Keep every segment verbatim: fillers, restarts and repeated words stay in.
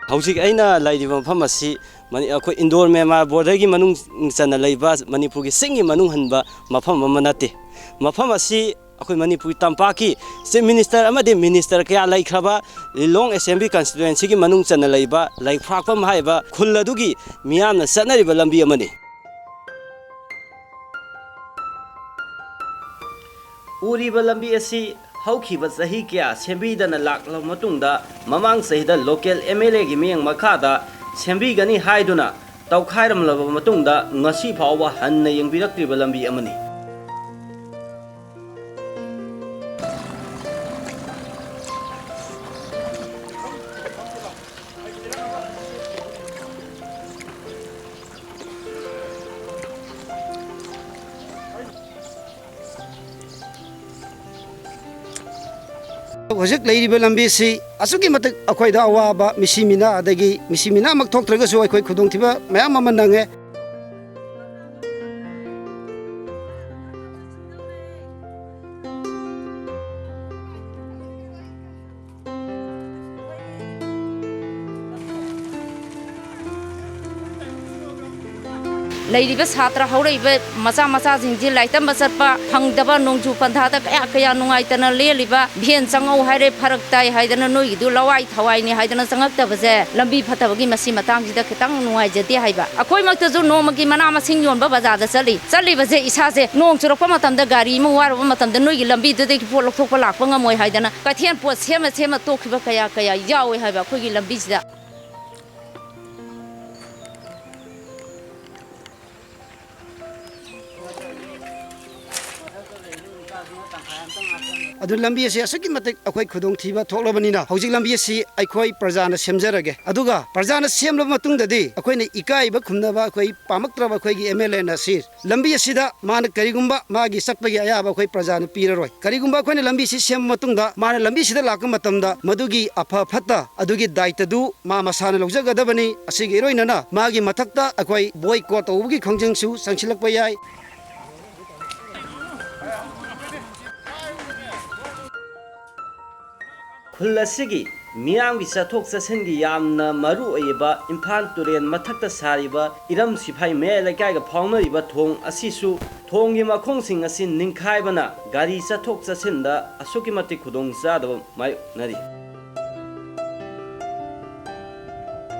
ꯍꯧꯖꯤꯛ ꯑꯩꯅ ꯂꯩꯔꯤꯕ ꯃꯐꯝ ꯑꯁꯤ ꯃꯅꯤ-, ꯑꯩꯈꯣꯏ ꯏꯟꯗꯣꯔ ꯃ꯭ꯌꯥꯟꯃꯥꯔ ꯕꯣꯔꯗꯔꯒꯤ ꯃꯅꯨꯡ ꯆꯟꯅ ꯂꯩꯕ ꯃꯅꯤꯄꯨꯔꯒꯤ ꯆꯤꯡꯒꯤ ꯃꯅꯨꯡ ꯍꯟꯕ ꯃꯐꯝ ꯑꯃ ꯅꯠꯇꯦ꯫ ꯃꯐꯝ ꯑꯁꯤ ꯑꯩꯈꯣꯏ ꯃꯅꯤꯄꯨꯔ ꯇꯝꯄꯥꯛꯀꯤ ꯆꯤꯐ ꯃꯤꯅꯤꯁꯇꯔ ꯑꯃꯗꯤ ꯃꯤꯅꯤꯁꯇꯔ ꯀꯌꯥ ꯂꯩꯈ꯭ꯔꯕ ꯂꯤꯂꯣꯡ ꯑꯦꯁꯦꯝꯕ꯭ꯂꯤ ꯀꯟꯁꯇꯤꯇ꯭ꯋꯦꯟꯁꯤꯒꯤ ꯃꯅꯨꯡ ꯆꯟꯅ ꯂꯩꯕ ꯂꯩꯈ꯭ꯔꯥꯛꯄꯝ ꯍꯥꯏꯔꯤꯕ ꯈꯨꯜ ꯑꯗꯨꯒꯤ ꯃꯤꯌꯥꯝꯅ ꯆꯠꯅꯔꯤꯕ ꯂꯝꯕꯤ ꯑꯃꯅꯤ꯫ ꯎꯔꯤꯕ ꯂꯝꯕꯤ ꯑꯁꯤ ꯍꯧꯈꯤꯕ ꯆꯍꯤ ꯀꯌꯥ ꯁꯦꯝꯕꯤꯗꯅ ꯂꯥꯛꯂꯕ ꯃꯇꯨꯡꯗ, ꯃꯃꯥꯡ ꯆꯍꯤꯗ ꯂꯣꯀꯦꯜ ꯑꯦꯝ ꯑꯦꯜ ꯑꯦꯒꯤ ꯃꯤꯠꯌꯦꯡ ꯃꯈꯥꯗ ꯁꯦꯝꯕꯤꯒꯅꯤ ꯍꯥꯏꯗꯨꯅ ꯇꯧꯈꯥꯏꯔꯝꯂꯕ ꯃꯇꯨꯡꯗ, ꯉꯁꯤ ꯐꯥꯎꯕ ꯍꯟꯅ ꯌꯦꯡꯕꯤꯔꯛꯇ꯭ꯔꯤꯕ ꯂꯝꯕꯤ ꯑꯃꯅꯤ꯫ ꯍꯧꯖꯤꯛ ꯂꯩꯔꯤꯕ ꯂꯝꯕꯤꯁꯤ ꯑꯁꯨꯛꯀꯤ ꯃꯇꯤꯛ ꯑꯩꯈꯣꯏꯗ ꯑꯋꯥꯕ, ꯃꯤꯁꯤ ꯃꯤꯅꯥ, ꯑꯗꯒꯤ ꯃꯤꯁꯤ ꯃꯤꯅꯥꯃꯛ ꯊꯣꯛꯇ꯭ꯔꯒꯁꯨ ꯑꯩꯈꯣꯏ ꯈꯨꯗꯣꯡꯊꯤꯕ ꯃꯌꯥꯝ ꯑꯃ ꯅꯪꯉꯦ꯫ ꯂꯩꯔꯤꯕ ꯁꯥꯇ꯭ꯔ ꯍꯧꯔꯛꯏꯕ ꯃꯆꯥ ꯃꯆꯥꯁꯤꯡꯁꯤ ꯂꯥꯏꯔꯤꯛ ꯇꯝꯕ ꯆꯠꯄ ꯐꯪꯗꯕ, ꯅꯣꯡꯖꯨ ꯄꯟꯊꯥꯗ ꯀꯌꯥ ꯀꯌꯥ ꯅꯨꯡꯉꯥꯏꯇꯅ ꯂꯦꯜꯂꯤꯕ, ꯚꯦꯟ ꯆꯪꯉꯧ ꯍꯥꯏꯔꯦ ꯐꯔꯛ ꯇꯥꯏ ꯍꯥꯏꯗꯅ, ꯅꯣꯏꯒꯤꯗꯨ ꯂꯋꯥꯏ ꯊꯋꯥꯏꯅꯤ ꯍꯥꯏꯗꯅ ꯆꯪꯉꯛꯇꯕꯁꯦ, ꯂꯝꯕꯤ ꯐꯠꯇꯕꯒꯤ ꯃꯁꯤ ꯃꯇꯥꯡꯁꯤꯗ ꯈꯤꯇꯪ ꯅꯨꯡꯉꯥꯏꯖꯗꯦ ꯍꯥꯏꯕ꯫ ꯑꯩꯈꯣꯏꯃꯛꯇꯁꯨ ꯅꯣꯡꯃꯒꯤ ꯃꯅꯥ ꯃꯁꯤꯡ ꯌꯣꯟꯕ ꯕꯖꯥꯔꯗ ꯆꯠꯂꯤ꯫ ꯆꯠꯂꯤꯕꯁꯦ ꯏꯁꯥꯁꯦ ꯅꯣꯡ ꯆꯨꯔꯛꯄ ꯃꯇꯝꯗ, ꯒꯥꯔꯤ ꯑꯃ ꯋꯥꯔꯨꯕ ꯃꯇꯝꯗ, ꯅꯣꯏꯒꯤ ꯂꯝꯕꯤꯗꯨꯗꯒꯤ ꯄꯣꯠ ꯂꯧꯊꯣꯛꯄ ꯂꯥꯛꯄ ꯉꯝꯃꯣꯏ ꯍꯥꯏꯗꯅ ꯀꯩꯊꯦꯜ ꯄꯣꯠ ꯁꯦꯝꯃ ꯁꯦꯝꯃ ꯇꯣꯛꯈꯤꯕ ꯀꯌꯥ ꯀꯌꯥ ꯌꯥꯎꯋꯦ ꯍꯥꯏꯕ ꯑꯩꯈꯣꯏꯒꯤ ꯂꯝꯕꯤꯁꯤꯗ꯫ ꯑꯗꯨ ꯂꯝꯕꯤ ꯑꯁꯤ ꯑꯁꯨꯛꯀꯤ ꯃꯇꯤꯛ ꯑꯩꯈꯣꯏ ꯈꯨꯗꯣꯡꯊꯤꯕ ꯊꯣꯛꯂꯕꯅꯤꯅ, ꯍꯧꯖꯤꯛ ꯂꯝꯕꯤ ꯑꯁꯤ ꯑꯩꯈꯣꯏ ꯄ꯭ꯔꯖꯥꯅ ꯁꯦꯝꯖꯔꯒꯦ꯫ ꯑꯗꯨꯒ ꯄ꯭ꯔꯖꯥꯅ ꯁꯦꯝꯂꯕ ꯃꯇꯨꯡꯗꯗꯤ ꯑꯩꯈꯣꯏꯅ ꯏꯀꯥꯏꯕ ꯈꯨꯝꯅꯕ ꯑꯩꯈꯣꯏ ꯄꯥꯝꯃꯛꯇ꯭ꯔꯕ ꯑꯩꯈꯣꯏꯒꯤ ꯑꯦꯝ ꯑꯦꯜ ꯑꯦꯅ ꯁꯤ ꯂꯝꯕꯤ ꯑꯁꯤꯗ ꯃꯥꯅ ꯀꯔꯤꯒꯨꯝꯕ ꯃꯥꯒꯤ ꯆꯠꯄꯒꯤ ꯑꯌꯥꯕ ꯑꯩꯈꯣꯏ ꯄ꯭ꯔꯖꯥꯅ ꯄꯤꯔꯔꯣꯏ꯫ ꯀꯔꯤꯒꯨꯝꯕ ꯑꯩꯈꯣꯏꯅ ꯂꯝꯕꯤꯁꯤ ꯁꯦꯝꯕ ꯃꯇꯨꯡꯗ ꯃꯥꯅ ꯂꯝꯕꯤꯁꯤꯗ ꯂꯥꯛꯄ ꯃꯇꯝꯗ ꯃꯗꯨꯒꯤ ꯑꯐ ꯐꯠꯇ ꯑꯗꯨꯒꯤ ꯗꯥꯏꯇꯗꯨ ꯃꯥ ꯃꯁꯥꯅ ꯂꯧꯖꯒꯗꯕꯅꯤ꯫ ꯑꯁꯤꯒꯤ ꯏꯔꯣꯏꯅꯅ ꯃꯥꯒꯤ ꯃꯊꯛꯇ ꯑꯩꯈꯣꯏ ꯕꯣꯏꯀꯣꯠ ꯇꯧꯕꯒꯤ ꯈꯣꯡꯖꯪꯁꯨ ꯆꯪꯁꯤꯜꯂꯛꯄ ꯌꯥꯏ꯫ ꯈꯨꯜ ꯑꯁꯤꯒꯤ ꯃꯤꯌꯥꯝꯒꯤ ꯆꯠꯊꯣꯛ ꯆꯠꯁꯤꯟꯒꯤ ꯌꯥꯝꯅ ꯃꯔꯨ ꯑꯣꯏꯕ ꯏꯝꯐꯥꯜ ꯇꯨꯔꯦꯜ ꯃꯊꯛꯇ ꯁꯥꯔꯤꯕ ꯏꯔꯝ ꯁꯤꯐꯥꯏ ꯃꯌꯥꯏ ꯂꯩꯀꯥꯏꯒ ꯐꯥꯎꯅꯔꯤꯕ ꯊꯣꯡ ꯑꯁꯤꯁꯨ ꯊꯣꯡꯒꯤ ꯃꯈꯣꯡꯁꯤꯡ ꯑꯁꯤ ꯅꯤꯡꯈꯥꯏꯕꯅ ꯒꯥꯔꯤ ꯆꯠꯊꯣꯛ ꯆꯠꯁꯤꯟꯗ ꯑꯁꯨꯛꯀꯤ ꯃꯇꯤꯛ ꯈꯨꯗꯣꯡ ꯆꯥꯗꯕ ꯃꯥꯌꯣꯛꯅꯔꯤ꯫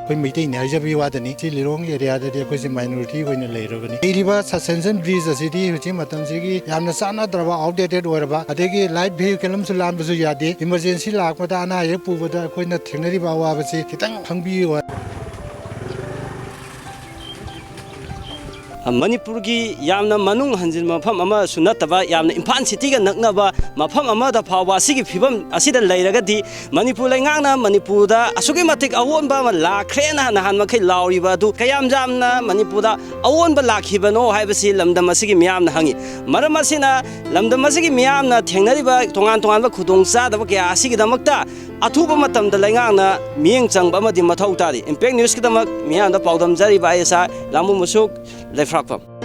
ꯑꯩꯈꯣꯏ ꯃꯩꯇꯩꯅꯤ ꯍꯥꯏꯖꯕꯒꯤ ꯋꯥꯗꯅꯤ, ꯁꯤ ꯂꯤꯂꯣꯡ ꯑꯦꯔꯤꯌꯥꯗꯗꯤ ꯑꯩꯈꯣꯏꯁꯦ ꯃꯥꯏꯅꯣꯔꯤꯇꯤ ꯑꯣꯏꯅ ꯂꯩꯔꯕꯅꯤ꯫ ꯂꯩꯔꯤꯕ ꯁꯁꯄꯦꯟꯁꯟ ꯕ꯭ꯔꯤꯖ ꯑꯁꯤꯗꯤ ꯍꯧꯖꯤꯛ ꯃꯇꯝꯁꯤꯒꯤ ꯌꯥꯝꯅ ꯆꯥꯟꯅꯗ꯭ꯔꯕ, ꯑꯥꯎꯠꯗꯦꯇꯦꯠ ꯑꯣꯏꯔꯕ, ꯑꯗꯒꯤ ꯂꯥꯏꯠ ꯚꯦꯍꯤꯀꯜ ꯑꯃꯁꯨ ꯂꯥꯟꯕꯁꯨ ꯌꯥꯗꯦ꯫ ꯏꯃꯔꯖꯦꯟꯁꯤ ꯂꯥꯛꯄꯗ, ꯑꯅꯥ ꯑꯌꯦꯛ ꯄꯨꯕꯗ ꯑꯩꯈꯣꯏꯅ ꯊꯦꯡꯅꯔꯤꯕ ꯑꯋꯥꯕꯁꯤ ꯈꯤꯇꯪ ꯈꯪꯕꯤꯌꯨ꯫ ꯃꯅꯤꯄꯨꯔꯒꯤ ꯌꯥꯝꯅ ꯃꯅꯨꯡ ꯍꯟꯖꯤꯟꯕ ꯃꯐꯝ ꯑꯃꯁꯨ ꯅꯠꯇꯕ, ꯌꯥꯝꯅ ꯏꯝꯐꯥꯜ ꯁꯤꯇꯤꯒ ꯅꯛꯅꯕ ꯃꯐꯝ ꯑꯃꯗ ꯐꯥꯎꯕ ꯑꯁꯤꯒꯤ ꯐꯤꯕꯝ ꯑꯁꯤꯗ ꯂꯩꯔꯒꯗꯤ, ꯃꯅꯤꯄꯨꯔ ꯂꯩꯉꯥꯛꯅ ꯃꯅꯤꯄꯨꯔꯗ ꯑꯁꯨꯛꯀꯤ ꯃꯇꯤꯛ ꯑꯑꯣꯟꯕ ꯑꯃ ꯂꯥꯛꯈ꯭ꯔꯦꯅ ꯅꯍꯥꯟ ꯃꯈꯩ ꯂꯥꯎꯔꯤꯕ ꯑꯗꯨ ꯀꯌꯥꯝ ꯌꯥꯝꯅ ꯃꯅꯤꯄꯨꯔꯗ ꯑꯑꯣꯟꯕ ꯂꯥꯛꯈꯤꯕꯅꯣ ꯍꯥꯏꯕꯁꯤ ꯂꯝꯗꯝ ꯑꯁꯤꯒꯤ ꯃꯤꯌꯥꯝꯅ ꯍꯪꯉꯤ꯫ ꯃꯔꯝ ꯑꯁꯤꯅ, ꯂꯝꯗꯝ ꯑꯁꯤꯒꯤ ꯃꯤꯌꯥꯝꯅ ꯊꯦꯡꯅꯔꯤꯕ ꯇꯣꯉꯥꯟ ꯇꯣꯉꯥꯟꯕ ꯈꯨꯗꯣꯡꯆꯥꯗꯕ ꯀꯌꯥ ꯑꯁꯤꯒꯤꯗꯃꯛꯇ ꯑꯊꯨꯕ ꯃꯇꯝꯗ ꯂꯩꯉꯥꯛꯅ ꯃꯤꯠꯌꯦꯡ ꯆꯪꯕ ꯑꯃꯗꯤ ꯃꯊꯧ ꯇꯥꯔꯤ꯫ ꯏꯝꯄꯦꯛ ꯅ꯭ꯌꯨꯁꯀꯤꯗꯃꯛ ꯃꯤꯌꯥꯝꯗ ꯄꯥꯎꯗꯝꯖꯔꯤꯕ ꯑꯩ ꯑꯦꯁ ꯑꯥꯏ ꯂꯥꯡꯕꯝ ꯃꯨꯁꯨꯛ, ꯂꯩꯐ꯭ꯔꯥꯛꯄꯝ꯫